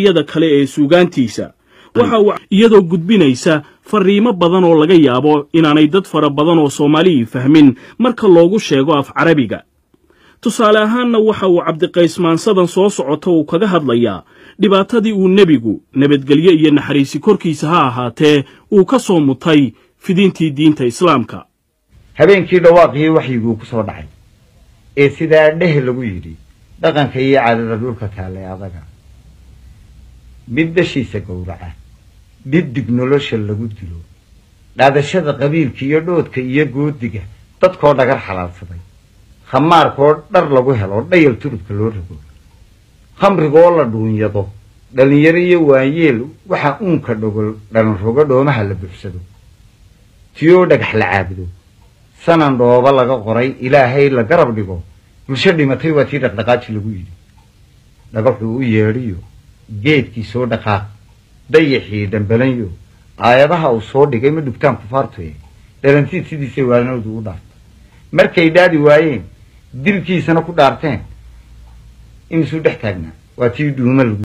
Dhinacyada kale ee suugaantiisa waxa uu iyadoo gudbinaysa fariimo badan oo laga yaabo inaanay dad fara badan oo Soomaaliyii fahmin marka loogu sheego af Carabiga. Tusaale ahaanna, waxa uu Cabdiqays maansadan soo socota uu kaga hadlayaa dhibaatadii uu Nebigu, nabadgelyo iyo naxariisi korkiisa ha ahaatee, uu ka soo mutay fidintii diinta Islaamka. Habeenkii dhawaaqii waxyiguu ku soo dhacay ee sidaa dheh lagu yidhi, dhaqanka iyo caadada dhulka taallay adaga, mid dhashiisa gowraca, dhidig nolosha lagu dilo, dhaadashada qabiilka iyo dhoodka iyo goodiga, dadkoo dhagar xalaalsaday, khamaarkoo dhar lagu helo, dhayal turubka loo rogo, khamrigoo la dhuunyado, dhalinyaro iyo waayeel waxa uunka dhogol dhalanrogo, dhoomaha la buuxsado, tiyoo dhagax la caabudo, sanan dhooba laga qoray, Ilaahay la garab dhigo, bulsho dhimatay waa tii dhaqdhaqaaji lagu yidhi. Dhagaxuu u yeedhiyo geedkii soo dhaqaaq, dayaxii dhambalanyo, aayadaha uu soo dhigay ma dhugtaan kufaartoye, dhalantiid sidiisay waalanoodu u dhaarto. Markay dhaadi waayeen, dilkiisana ku dhaarteen, imisuu dhex taagnaa, waa tii dhuuma lagu